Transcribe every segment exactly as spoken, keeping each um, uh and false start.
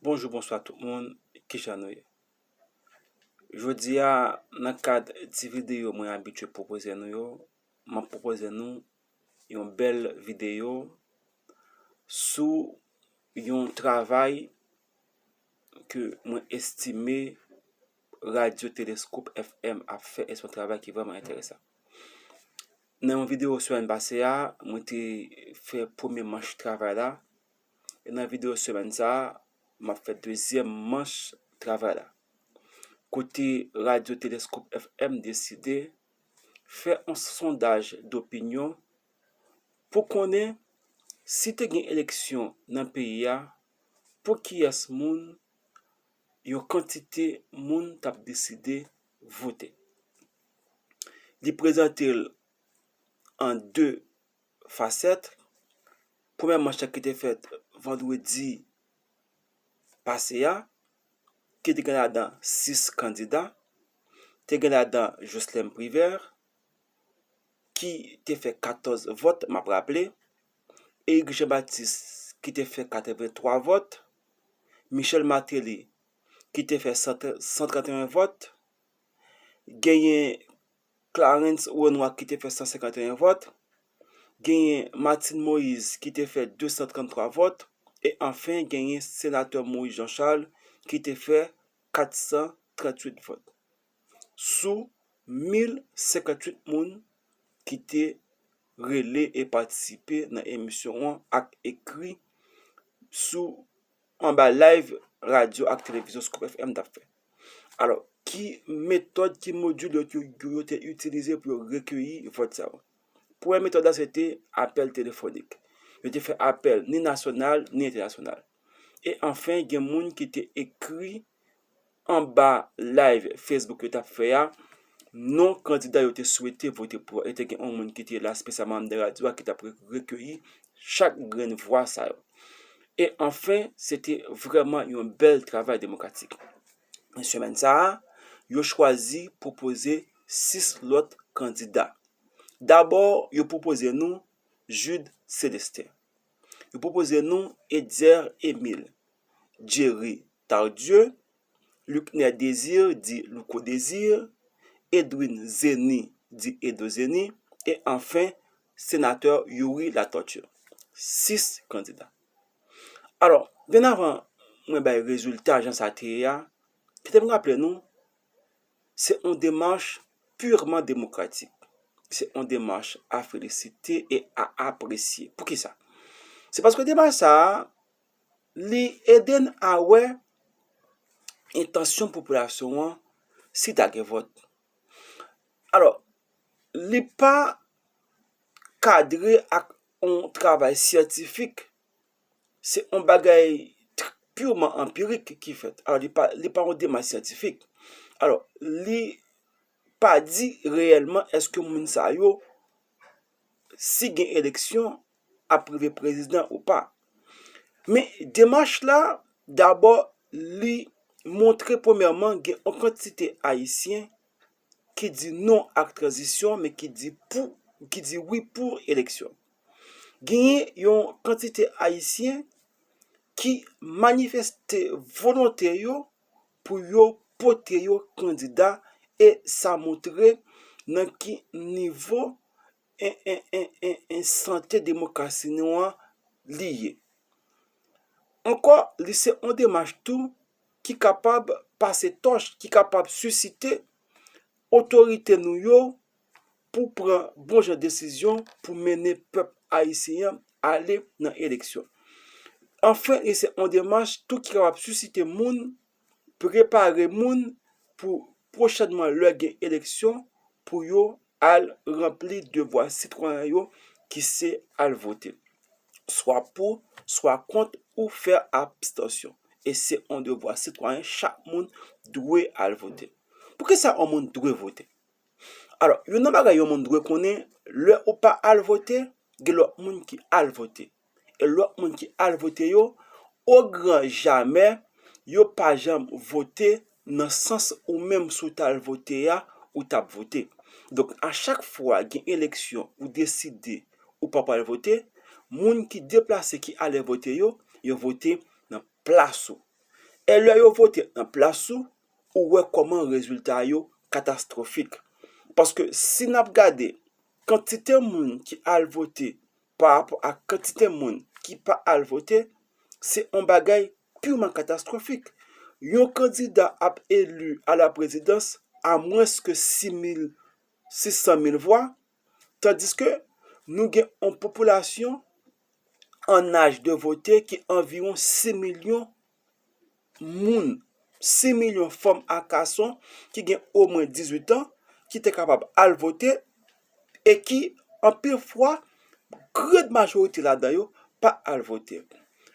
Bonjou, bonswa tout moun, kijan nou ye? Jodi a, nan kad ti videyo mwen abitye pwopoze nou yo, m ap pwopoze nou yon bèl videyo sou yon travay ke mwen estime Radyo Teleskop F M ap fè, e se yon travay ki vrèman enteresan. Nan yon videyo semèn pase a, mwen te fè premye manch travay la. E nan videyo semèn sa a, m ap fè dezyèm manch travay la. Kote Radyo Teleskop F M deside fè yon sondaj dopinyon pou konnen si te gen eleksyon nan peyi a, pou kiyès moun, yon kantite moun t ap deside vote. Li prezante l an de fasèt. Premyè manch la ki te fèt vandredi pase a, ki te gen ladan sis kandida, te gen ladan Jocelerme Privert, ki te fè katòz vòt, m ap raple, Eric Jean Baptiste, ki te fè katrevenntwa vòt, Michel Martelly, ki te fè san, san trannteyen vòt, genyen Clarens Renois ki te fè san senkanteyen vòt, genyen Martine Moïse ki te fè de san tranntwa vòt, e anfen genyen senatè Moïse Jean Charles ki te fè kat san tranntuit vòt. Sou mil senkantuit moun ki te rele e patisipe nan emisyon an ak ekri sou anba live radyo ak televizyon Scoop F M t ap fè. Alò, ki metòd, ki modil yo, yo, yo te itilize pou yo rekeyi vòt sa yo? Premye metòd la, se te apèl telefonik. Yo te fè apèl ni nasyonal, ni entènasyonal. E anfen, gen moun ki te ekri anba live Facebook yo t ap fè a, non kandida yo te swete vote pou yo. E te gen yon moun ki te la espesyalman anndan radyo a ki t ap re-, rekeyi chak grenn vwa sa yo. E anfen, se te vrèman yon bèl travay demokratik. Semèn sa a, yo chwazi pwopoze sis lòt kandida. Dabò, yo pwopoze nou Jude Célestin. Yo pwopoze nou Etzer Emile, Jerry Tardieu, Luckner Désir, di Louko Désir, Edwin Zeny, di Edo Zeny, e anfen, senatè Youri Latortue. Sis kandida. Alò, byen avan mwen bay rezilta jan sa te ye a, kite m raple nou, se yon demach pirman demokratik. Se yon demach a felisite e a apresye. Poukisa? Se paske demach sa a, li ede n a wè entansyon popilasyon an si ta gen vòt. Alò, li pa kadre ak yon travay syantifik, se yon bagay tr-, pirman anpirik ki fèt. Alò, li pa, li pa yon demach syantifik. Alò, li pa di reyèlman èske moun sa yo, si gen eleksyon, ap rive prezidan ou pa. Men demach la, dabò, li montre premyèman gen yon kantite Ayisyen ki di non ak tranzisyon, men ki di pou, ki di wi pou eleksyon. Genyen yon kantite Ayisyen ki manifeste volonte yo pou yo pote yo kandida, e sa montre nan ki nivo en, en, en, en, en sante demokrasi nou an li ye. Ankò, li se yon demach tou ki kapab pase tòch, ki kapab sisite otorite nou yo pou pran bon jan desizyon pou mennen pèp ayisyen an ale nan eleksyon. Anfen, li se yon demach tou ki kapab sisite moun, prepare moun pou pwochènman lè gen eleksyon pou yo al ranpli devwa sitwayen yo ki se al vote. Swa pou, swa kont ou fè abstansyon. E se yon devwa sitwayen, chak moun dwe al vote. Poukisa yon moun dwe vote? Alò, youn nan bagay yon moun dwe konnen, lè ou pa al vote, gen lòt moun ki al vote. E lòt moun ki al vote yo, o gran jamè, yo pa janm vote nan sans ou menm si w t al vote a, ou t ap vote. Donk, a chak fwa gen eleksyon, ou deside ou pa pral vote, moun ki deplase, ki ale vote yo, yo vote nan plas ou. E lè yo vote nan plas ou, ou wè kòman rezilta yo katastwofik. Paske si n ap gade kantite moun ki al vote pa rapò ak kantite moun ki pa al vote, se yon bagay piman katastwofik. Yon kandida ap eli a la prezidans a mwens ke sis mil, sis san mil vwa, tandiske nou gen yon popilasyon an aj de vote ki anviwon sis milyon moun, sis milyon fanm ak gason ki gen omwen dizuit an, ki te kapab al vote e ki, anpil fwa, gran majorite ladan yo pa al vote.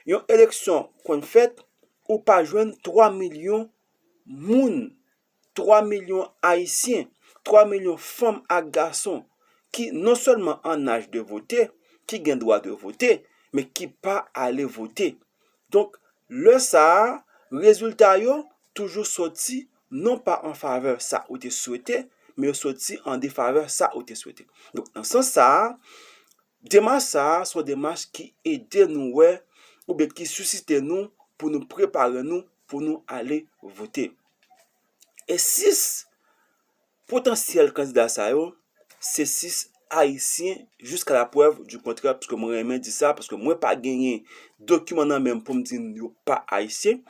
Yon eleksyon konn fèt, ou pa jwenn twa milyon moun, twa milyon Ayisyen, twa milyon fanm ak gason ki non sèlman an aj de vote, ki gen dwa de vote, men ki pa ale vote. Donk, lè sa a, rezilta yo toujou soti non pa an favè sa ou te swete, men yo soti an defavè sa ou te swete. Donk, nan sans sa a, demach sa a se yon demach ki ede nou wè, oubyen ki sisite nou pou nou prepare nou pou nou ale vote. E sis potansyèl kandida sa yo, se sis Ayisyen jiska laprèv di kontrè, paske mwen renmen di sa, paske mwen pa genyen dokiman nan men m pou m di yo pa Ayisyen.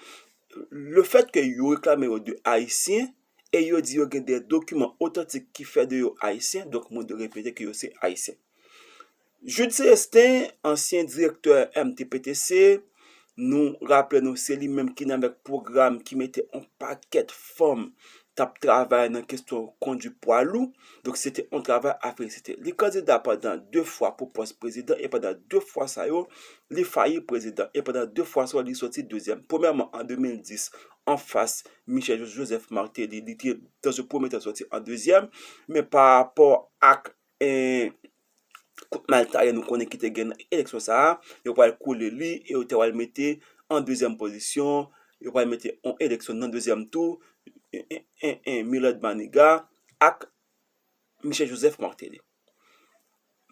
Le fèt ke yo reklame yo de Ayisyen, e yo di yo gen de dokiman otantik ki fè de yo Ayisyen, donk mwen dwe repete ke yo se Ayisyen. Jude Célestin, ansyen direktè M T P T C, nou raple nou se li menm ki nan avèk pwogram ki mete yon pakèt fanm t ap travay nan kesyon kondui pwa lou. Donk, se te yon travay a felisite. Li kandida pandan de fwa pou pòs prezidan, e pandan de fwa sa yo, li fayi prezidan. E pandan de fwa sa yo, li soti dezyèm. Premyèman, an de mil dis, anfas Michel Jo-, Joseph Martelly, li te, dans un premier temps, soti an dezyèm. Men pa rapò ak, eh, kout maltayè nou konnen ki te gen nan eleksyon sa a, yo pral koule li e yo te pral mete an dezyèm pozisyon, yo pral mete yon eleksyon nan dezyèm tou, en, en, en, en, Millard Manigat ak Michel Joseph Martelly.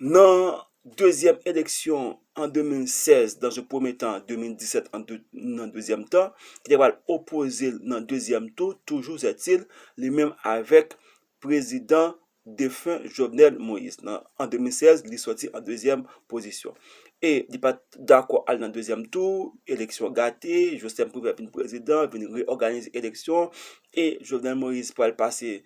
Nan dezyèm eleksyon an de mil sèz, dans un premier temps, de mil disèt an de, nan dezyèm tan, ki te pral opoze l nan dezyèm tou, toujours est-il, li menm avèk prezidan defen Jovenel Moïse. Nan, an de mil sèz, li soti an dezyèm pozisyon. E li pa t dakò al nan dezyèm tou, eleksyon gate, Jocelerme Privert vin prezidan, vin reyòganize eleksyon, e Jovenel Moïse pral pase,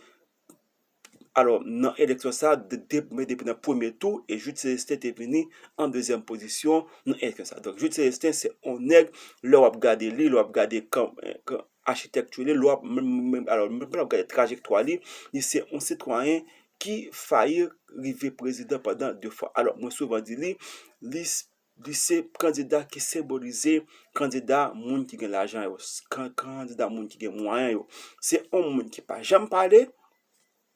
alò, nan eleksyon sa, de, de, men depi nan premye tou, e Jude Célestin te vini an dezyèm pozisyon nan eleksyon sa. Donk, Jude Célestin, se yon nèg, lè w ap gade li, lè w ap gade kan, kan, achitèkti li, lè w ap, menm, menm, alò, menm lè w ap gade trajektwa li, li se yon sitwayen ki fayi rive prezidan pandan de fwa. Alò, mwen souvan di li, li, li se kandida ki senbolize kandida moun ki gen lajan yo, kan-, kandida moun ki gen mwayen yo. Se yon moun ki pa janm pale,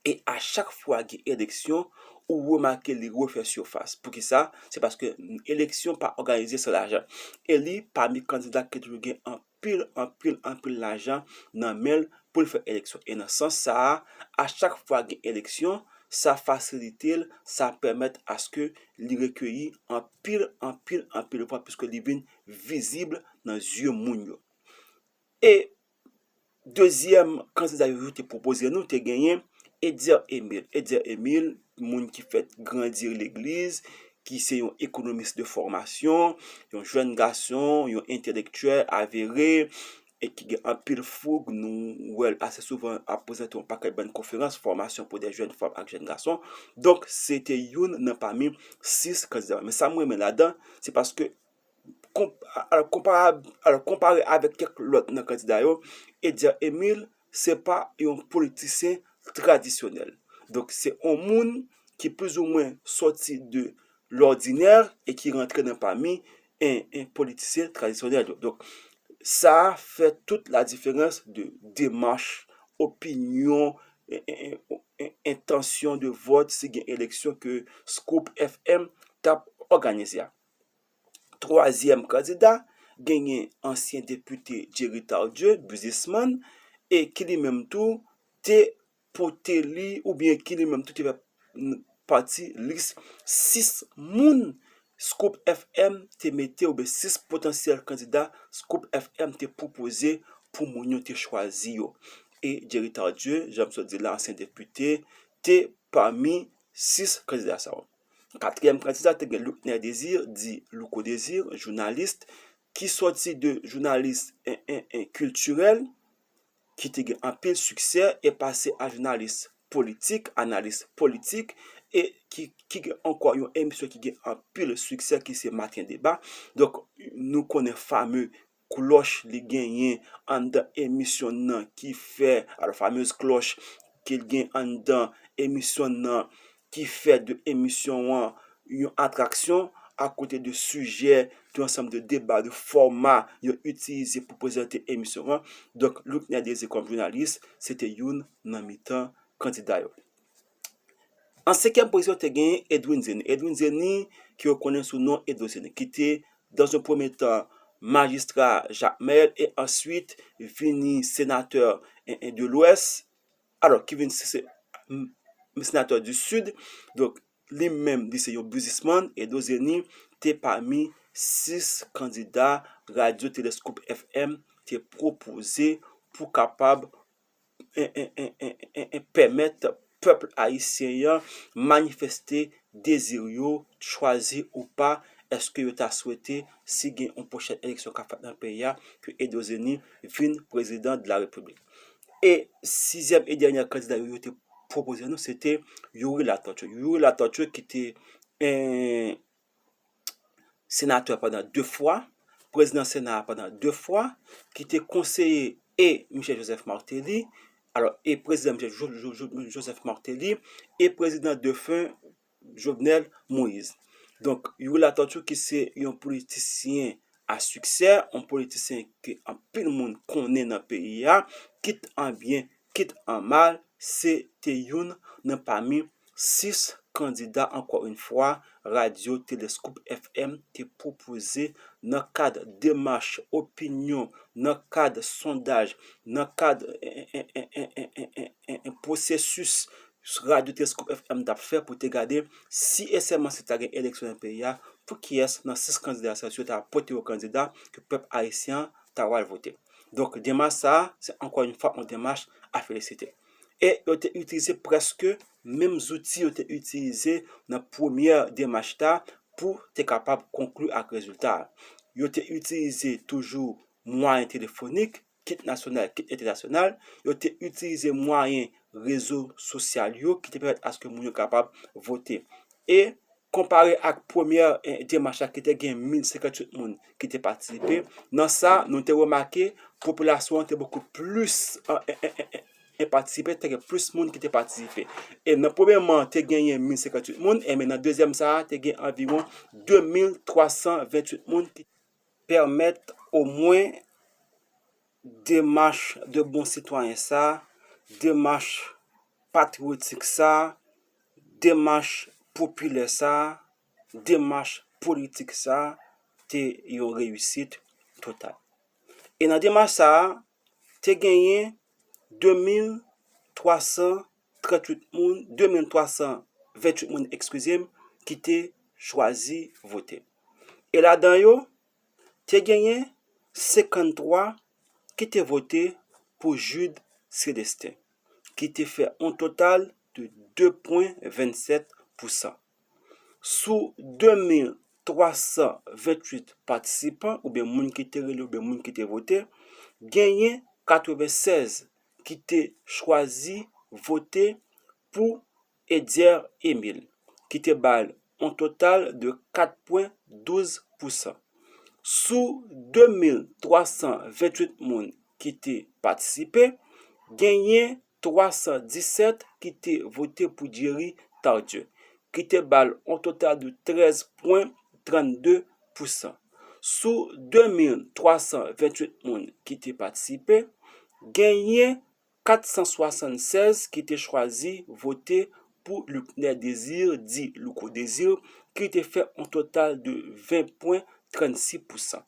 e a chak fwa gen eleksyon, ou remake li refè sifas. Poukisa? Se paske eleksyon pa òganize san lajan. E li pami kandida ki toujou gen anpil, anpil, anpil lajan nan men l pou l fè eleksyon. E nan sans sa a, a chak fwa gen eleksyon, sa fasilite l, sa pèmèt aske li rekeyi anpil, anpil, anpil vwa, piske li vin vizib nan zye moun yo. E dezyèm kandida yo te pwopoze nou, te genyen Etzer Emile. Etzer Emile, moun ki fèt grandi legliz, ki se yon ekonomis de fòmasyon, yon jèn gason, yon entelektyèl avere, e ki gen anpil foug, nou wè l ase souvan ap prezante yon pakèt bann konferans, fòmasyon pou de jèn fanm ak jèn gason. Donk, se te youn nan pami sis kandida. Men sa m renmen ladan, se paske konp-, alò, konpara-, alò, konpare avèk kèk lòt nan kandida yo, Etzer Emile se pa yon politisyen tradisyonèl. Donk, se yon moun ki plizoumwen sòti de lòdinè e ki rantre nan pami en, en politisyen tradisyonèl yo. Donk, sa fè tout la diferans de demach, opinyon, en, en, en, en, entansyon de vòt si gen eleksyon ke Scoop F M t ap òganize a. Twazyèm kandida, genyen ansyen depite Jerry Tardieu, biznismann, e ki li menm tou te pote li, oubyen ki li menm tou te fè n-, pati lis sis moun Scoop F M te mete, oubyen sis potansyèl kandida Scoop F M te pwopoze pou moun yo te chwazi yo. E Jerry Tardieu, jan m sot di la, ansyen depite, te pami sis kandida sa yo. Katriyèm kandida, te gen Luckner Désir, di Louko Désir, jounalis, ki sòti de jounalis en, en, en, kiltirèl, ki te gen anpil siksè e pase a jounalis politik, analis politik, e ki, ki gen ankò yon emisyon ki gen anpil siksè, ki se Matin Débat. Donk, nou konnen fame klòch li genyen anndan emisyon nan ki fè, alò, famez klòch ke l gen anndan emisyon nan ki fè de emisyon an yon atraksyon, akote de sijè, de ansanm de deba, de fòma yo itilize pou prezante emisyon an. Donk, Luckner Désir kòm jounalis, se te youn nan mitan kandida yo. An senkyèm pozisyon, te genyen Edwin Zeni. Edwin Zeni, ke yo konnen sou non Edo Zeni, ki te, dans un premier temps, majistra Jakmèl e answit vini senatè, en, en, de Lwès, alò, ki vin se, se, m, senatè di Sid. Donk, li menm, li se yon biznismann, Edo Zeni te pami sis kandida Radyo Telescope F M te pwopoze pou kapab en, en, en, en, en, en, pèmèt pèp ayisyen an manifeste dezi yo, chwazi ou pa, èske yo ta swete, si gen yon pwochèn eleksyon k ap fèt nan peyi a, ke Edo Zeni vin prezidan de la repiblik. E sizyèm e dènyè kandida yo, yo te pwopoze nou, se te Youri Latortue. Youri Latortue ki te, en, senatè pandan de fwa, prezidan Sena a pandan de fwa, ki te konseye e Michel Joseph Martelly, alò, e prezidan Michel Jo-, Jo-, Jo-, Joseph Martelly, e prezidan defen Jovenel Moïse. Donk, Youri Latortue ki se yon politisyen a siksè, yon politisyen ke anpil moun konnen nan peyi a, kit an byen, kit an mal, se te youn nan pami sis kandida, ankò yon fwa, Radyo Telescope F M te pwopoze nan kad demach opinyon, nan kad sondaj, nan kad, en, en, en, pwosesis Radyo Telescope F M t ap fè pou te gade si e sèlman si ta gen eleksyon nan peyi a, pou kiyès nan sis kandida sa yo ta pote yo kandida ke pèp ayisyen an ta pral vote. Donk, demach sa a, se ankò yon fwa yon demach a felisite. E yo te itilize prèske menm zouti yo te itilize nan premyè demach la pou te kapab konkli ak rezilta a. Yo te itilize toujou mwayen telefonik, kit nasyonal, kit entènasyonal. Yo te itilize mwayen rezo sosyal yo ki te pèmèt aske moun yo kapab vote. E konpare ak premyè, eh, demach la ki te gen mil senkanntuit moun ki te patisipe, nan sa, nou te remake popilasyon an te bokou plis, eh, eh, eh, eh, eh, patisipe, te gen plis moun ki te patisipe. E nan premye mwa, te genyen mil senkanntuit moun, e men nan dezyèm sa a, te gen anviwon de mil twa san venntuit moun ki pèmèt omwen demach de bon sitwayen sa, demach patriyotik sa, demach popilè sa, demach politik sa te yon reyisit total. E nan demach sa a, te genyen de mil twa san tranntuit moun, de mil twa san venntuit moun, eskize m, ki te chwazi vote. E ladan yo, te genyen senkanntwa ki te vote pou Jude Célestin, ki te fè yon total de de pwen vennsèt pousan. Sou de mil twa san venntuit patisipan, oubyen moun ki te rele, oubyen moun ki te vote, genyen katrevennsèz ki te chwazi vote pou Edier Emile, ki te ba l yon total de kat pwen douz pousan. Sou de mil twa san venntuit moun ki te patisipe, genyen twa san disèt ki te vote pou Jerry Tardieu, ki te ba l yon total de trèz pwen trannde pousan. Sou de mil twa san venntuit moun ki te patisipe, genyen kat san swasannsèz ki te chwazi vote pou Luckner Désir, di Louko Désir, ki te fè yon total de ven pwen trannsis pousan.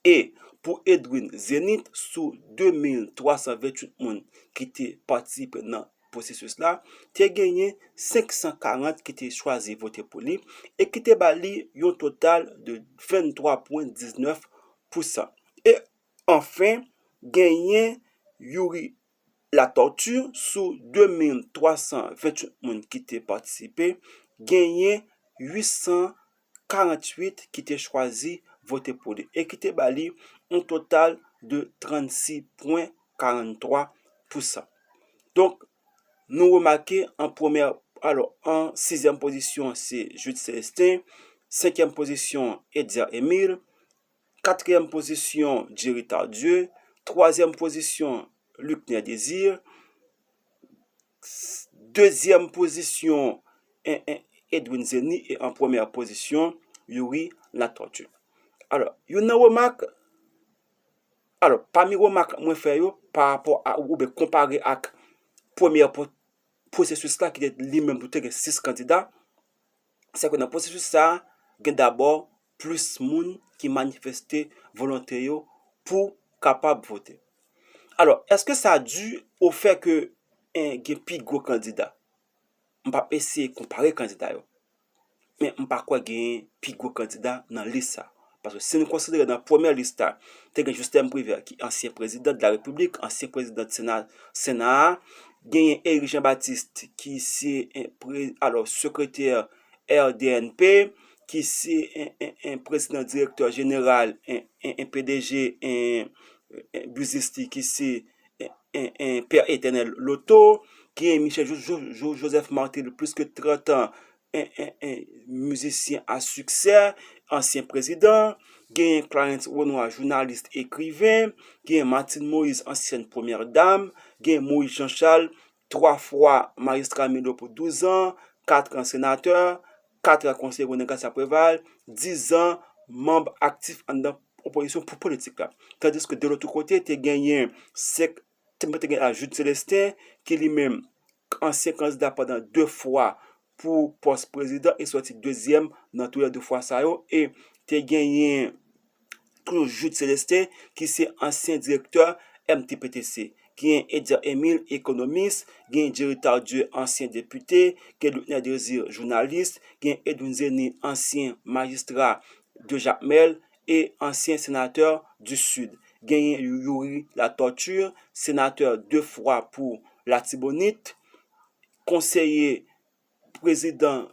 E pou Edwin Zenith, sou de mil twa san venntuit moun ki te patisipe nan pwosesis la, te genyen senk san karant ki te chwazi vote pou li e ki te ba li yon total de venntwa pwen diznèf pousan. E anfen, genyen Youri Latortue, sou de mil twa san venntuit moun ki te patisipe, genyen uit san karanntuit ki te chwazi vote pou li e ki te ba li yon total de trannsis pwen karanntwa pousan. Donk, nou remake an premyè, alò, an sizyèm pozisyon, se Jude Célestin, senkyèm pozisyon, Edzer Emile, katriyèm pozisyon, Jerry Tardieu, twazyèm pozisyon, Luckner Désir, dezyèm pozisyon, en, en, Edwin Zeny, e an premyè pozisyon, Youri Latortue. Alò, youn nan remak, alò, pami remak mwen fè yo pa rapò a, oubyen konpare ak premyè pwo-, pwosesis la, ki te li menm tou te gen sis kandida, se ke nan pwosesis sa a, gen dabò plis moun ki manifeste volonte yo pou kapab vote. Alò, èske sa di o fè ke, en, gen pi gwo kandida? M p ap eseye konpare kandida yo, men m pa kwè gen pi gwo kandida nan lis sa. Paske si nou konsidere nan premyè lis la, te gen Justin Privert, ki ansyen prezidan de la Repiblik, ansyen prezidan Sena, Sena a, genyen Eric Jean-Baptiste, ki se, en, pre-, alò, sekretè R D N P, ki se, en, en, en, prezidan direktè jeneral, en, en, en, P D G, en, en, biznis li, ki se, en, en, en, Pè Etènèl Loto, genyen Michel Jo-, Jo-, Jo-, Joseph Martelly, plis ke trant an, en, en, en, mizisyen a siksè, ansyen prezidan, genyen Clarens Renois, jounalis, ekriven, genyen Martine Moïse, ansyèn premyè dam, genyen Moïse Jean Charles, twa fwa majistra Milo pou douz an, kat an senatè, kat an konseye gouvènman Gracia Préval, diz an manm aktif anndan opozisyon pou politik la. Tandiske de lòt kote, te genyen senk, te, te genyen Jude Célestin, ki li menm ansyen kandida pandan de fwa pou pòs prezidan e sòti dezyèm nan toulède fwa sa yo, e te genyen toujou Jude Célestin, ki se ansyen direktè M T P T C. Genyen Edzer Emile, ekonomis, genyen Jerry Tardieu, ansyen depite, genyen Luckner Désir, jounalis, genyen Edwin Zeny, ansyen majistra de Jakmèl e ansyen senatè di Sid. Genyen Youri Latortue, senatè de fwa pou Latibonit, konseye prezidan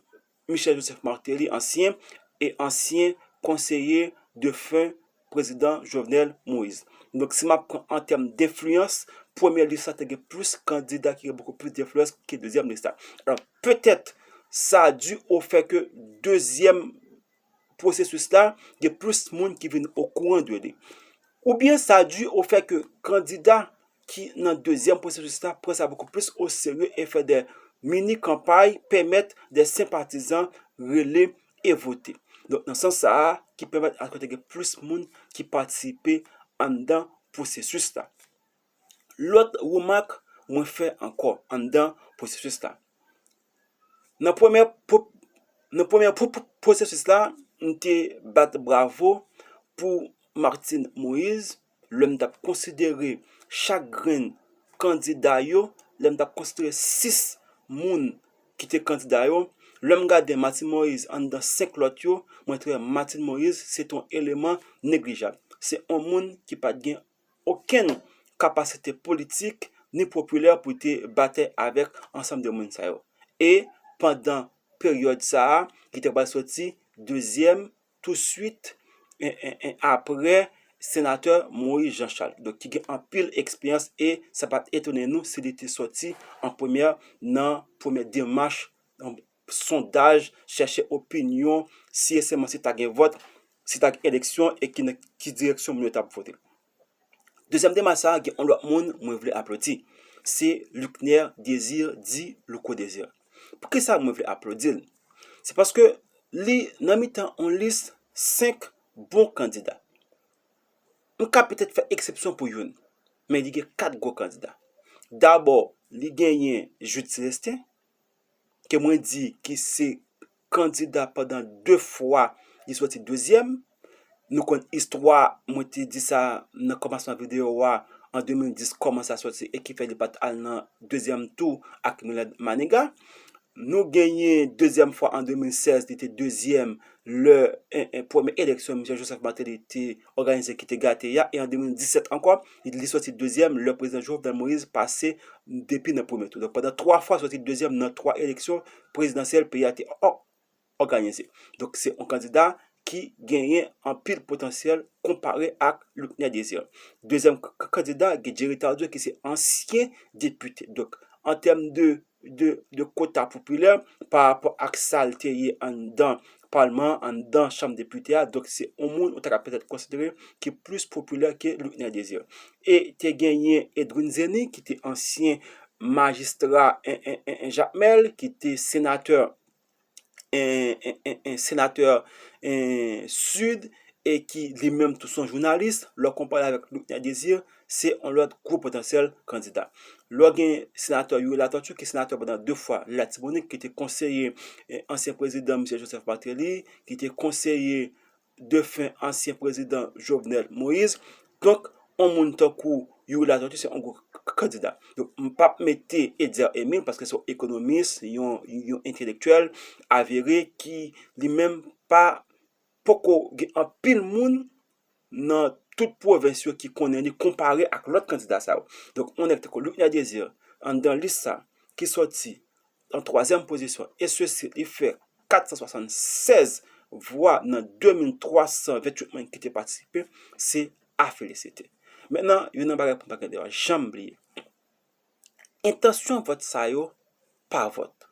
Michel Joseph Martelly, ansyen, e ansyen konseye defen prezidan Jovenel Moïse. Donk, si m ap pran an tèm denfliyans, premyè lis la te gen plis kandida ki gen bokou plis denfliyans ke dezyèm lis la. Alò, petèt, sa di o fè ke dezyèm pwosesis la, gen plis moun ki vin okouran de li. Oubyen sa di o fè ke kandida ki nan dezyèm pwosesis la pran sa bokou plis o serye e fè de mini kanpay, pèmèt de senpatizan rele e vote. Donk, nan sans sa a, ki pèmèt aske te gen plis moun ki patisipe anndan pwosesis la. Lòt remak mwen fè ankò anndan pwosesis la. Nan premyè pwo-, nan premyè pwo-, pwo-, pwosesis la, m te bat bravo pou Martine Moïse, lè m t ap konsidere chak grenn kandida yo, lè m t ap konsidere sis moun ki te kandida yo, lè m gade Martine Moïse anndan senk lòt yo, mwen te wè Martine Moïse se te yon eleman neglijab. Se yon moun ki pa t gen okenn kapasite politik ni popilè pou te batay avèk ansanm de moun sa yo. E pandan peryòd sa a, ki te pral sòti dezyèm touswit, en, en, en, apre senatè Moïse Jean Charles. Donk, ki gen anpil eksperyans e sa pa t etone nou si li te sòti an premyè nan premyè demach, nan sondaj, chèche opinyon, si e sèlman si ta gen vòt, si ta gen eleksyon e ki nan ki direksyon moun yo t ap vote. Dezyèm demach sa a, gen yon lòt moun mwen vle aplodi. Se Luckner Désir, di Louko Désir. Poukisa mwen vle aplodi l? Se paske li nan mitan yon lis senk bon kandida. M ka petèt fè eksepsyon pou youn, men li gen kat gwo kandida. Dabò, li genyen Jude Célestin, ke mwen di ki se kandida pandan de fwa li sòti dezyèm. Nou konn istwa, mwen te di sa nan kòmansman videyo a, an de mil dis kòman sa sòti e ki fè li pa t al nan dezyèm tou ak Milad Maniga. Nou genyen dezyèm fwa an de mil sèz, li te dezyèm lè en, en premye eleksyon Misye Joseph Martelly te òganize ki te gate a, e an de mil disèt ankò, li, li sòti dezyèm lè prezidan Jovenel Moïse pase depi nan premye tou. Donk, pandan twa fwa, sòti dezyèm nan twa eleksyon prezidansyèl peyi a te ò-, òganize. Donk, se yon kandida ki genyen anpil potansyèl konpare ak Lucner Désir. Dezyèm k-, k-, kandida, gen Jerry Tardieu, ki se ansyen depite. Donk, an tèm de, de, de kota popilè, pa rapò ak sa l te ye anndan palman an, anndan chanm depite a, donk se yon moun ou ta ka petèt konsidere ki plis popilè ke Lucner Désir. E te genyen Edwin Zeny, ki te ansyen majistra en, en, en, en Jakmèl, ki te senatè en, en, en, en senatè en, Sid, e ki li menm tou se yon jounalis, lè w konpare avèk Lucner Désir, se yon lòt gwo potansyèl kandida. Lè w gen senatè Youri Latortue, ki senatè pandan de fwa Latibonit, ki te konseye en, ansyen prezidan Misye Joseph Martelly, ki te konseye defen ansyen prezidan Jovenel Moïse. Donk, yon moun tankou Youri Latortue, se yon gwo k-, k-, kandida. Donk, m p ap mete Edzer Emile, paske se yon ekonomis, yon, yon entelektyèl avere ki li menm pa, poko gen anpil moun nan tout pwovens yo ki konnen li konpare ak lòt kandida sa yo. Donk, yon nèg tankou Lucner Désir, anndan lis sa, ki sòti an twazyèm pozisyon, e sesi, li fè kat san swasannsèz vwa nan de mil twa san venntuit moun ki te patisipe, se a felisite. Mentnan, youn nan bagay pou m pa gen dwa janm bliye. Entansyon vòt sa yo pa vòt.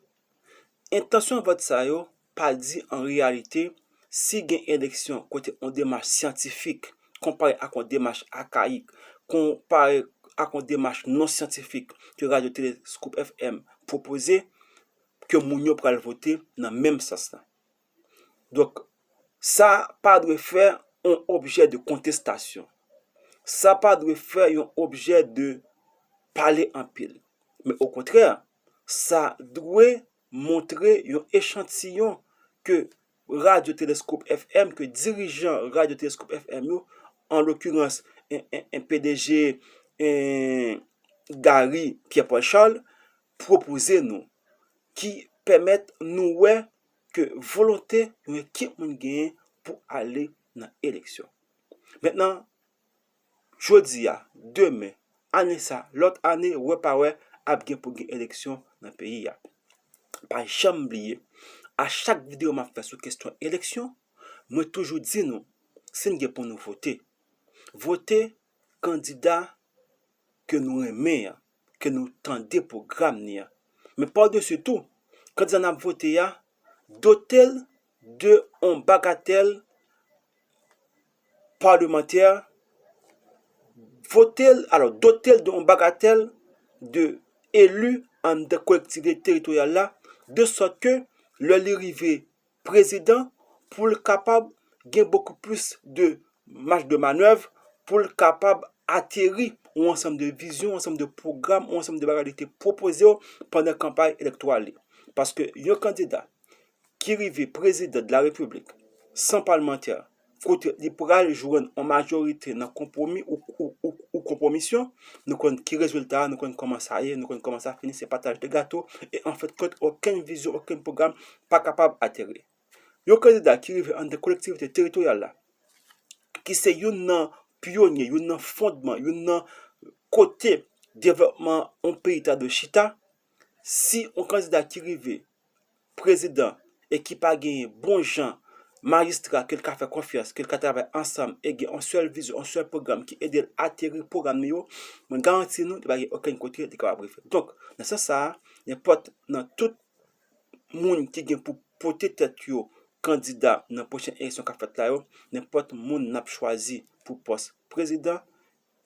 Entansyon vòt sa yo pa di an reyalite si gen eleksyon kote yon demach syantifik konpare ak yon demach akayik, konpare ak yon demach non syantifik ke Radyo Teleskop F M pwopoze, ke moun yo pral vote nan menm sans lan. Donk, sa pa dwe fè yon objè de kontestasyon. Sa pa dwe fè yon objè de pale anpil. Men okontrè, sa dwe montre yon echantiyon ke Radyo Teleskop F M, ke dirijan Radyo Teleskop F M yo, an lokirans, en, en, en P D G, en Gary Pierre Paul Charles, pwopoze nou, ki pèmèt nou wè ke volonte yon ekip moun genyen pou ale nan eleksyon. Mentnan, jodi a, demen, ane sa, lòt ane, wè pa wè, ap gen pou gen eleksyon nan peyi a. Pa janm bliye, a chak videyo m ap fè sou kesyon eleksyon, mwen toujou di nou, si n gen pou nou vote, vote kandida ke nou renmen an, ke nou tande pwogram ni an. Men padesi tou, kandida n ap vote a, dote l de yon bagatèl palemantè, vote l, alò, dote l de yon bagatèl de eli anndan kolektivite teritoryal la, de sòt ke lè li rive prezidan, pou l kapab gen bokou plis de maj de manèv, pou l kapab ateri yon ansanm de vizyon, yon ansanm de pwogram, yon ansanm de bagay li te pwopoze w pandan kanpay elektoral li. Paske yon kandida ki rive prezidan de la repiblik san palmantè, kote li pral jwenn yon majorite nan konpwomi ou, ou, ou, ou konpwomisyon, nou konn ki rezilta a, nou konn kòman sa ye, nou konn kòman sa fini, se pataj de gato, e anfèt kont, okenn vizyon, okenn pwogram pa kapab ateri. Yon kandida ki rive anndan kolektivite teritoryal la, ki se youn nan pyonye, youn nan fondman, youn nan kote devlòpman yon peyi ta dwe chita, si yon kandida ki rive prezidan e ki pa genyen bon jan majistra ke l ka fè konfyans, ke l ka travay ansanm e gen yon sèl vizyon, yon sèl pwogram ki ede l ateri pwogram li yo, mwen garanti nou, li pa gen okenn kote li kapab rive. Donk, nan sans sa a, nenpòt nan tout moun ki gen pou pote tèt yo kandida nan pwochen eleksyon k ap fèt la yo, nenpòt moun n ap chwazi pou pòs prezidan,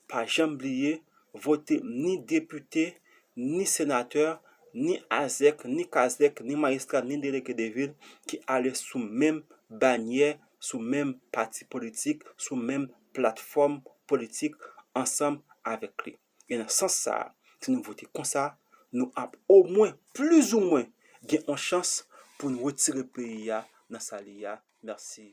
pa janm bliye, vote ni depite, ni senatè, ni azèk, ni kazèk, ni majistra, ni delege de vil ki ale sou menm banyè, sou menm pati politik, sou menm platfòm politik ansanm avèk li. E nan sans sa a, si nou vote konsa, nou ap omwen, plizoumwen, gen yon chans pou nou retire peyi a nan sa li ye a. Mèsi.